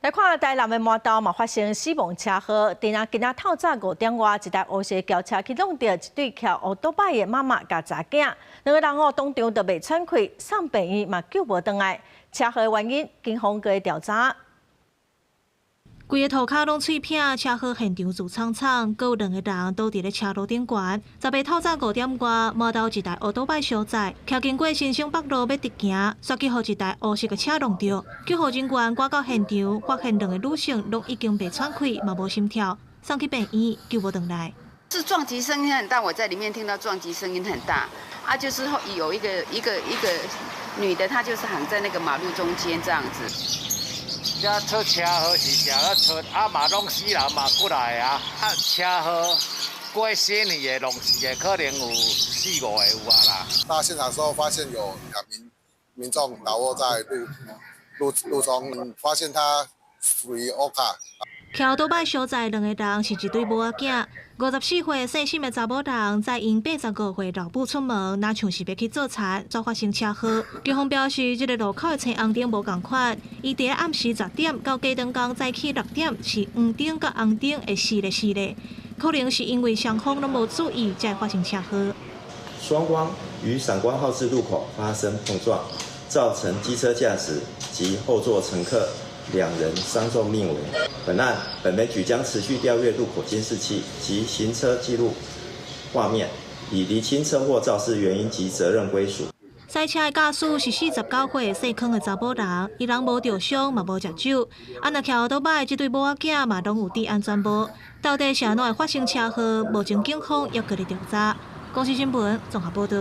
來看台南的麻豆嘛發生死亡車禍，佇那今仔透早5點外，一台烏色轎車去挵著一對騎烏多擺的媽媽佮查囝，兩个人哦當場就袂喘氣，送病院嘛救無轉來。車禍的原因，警方閣調查。規个塗跤攏碎片，車禍現場挐氅氅，閣有兩个人倒佇咧車路頂懸。10號透早5點外，麻豆一台烏多擺相載，騎經過新生北路欲直行，煞去予一台烏色的車挵著。救護人員趕到現場，發現兩个女性攏已經袂喘氣，嘛無心跳，送去病院救無轉來。是撞擊聲音很大，我在裡面聽到撞擊聲音很大，啊，就是有一個女的，她就是躺在那個馬路中間這樣子。這出車禍是誠咧出，啊嘛攏死人嘛過來啊！啊車禍過身去的、弄死的，可能有四五个有啊啦。到現場的時候，發現有兩名民眾倒臥在路中，發現他屬於烏卡。騎歐多擺相載兩个人是一對母仔囝，54歲姓沈的查某人載𪜶85歲老母出門，若像是欲去做田，煞發生車禍。警方表示，這个路口的青紅燈無仝款，伊佇暗時10點到隔頓工早起6點是黃燈佮紅燈會死咧死咧，可能是因為雙方攏無注意，才會發生車禍。雙方於閃光號誌路口發生碰撞，造成機車駕駛及後座乘客兩人傷重命危。本案本分局將持續調閱路口監視器及行車記錄畫面，以釐清車禍肇事原因及責任歸屬。賽車的駕駛是49歲姓康的查某人，伊人無著傷嘛無食酒。啊，若騎歐多擺這對母仔囝嘛攏有戴安全帽。到底是按怎會發生車禍？目前警方猶閣咧調查。公視新聞綜合報導。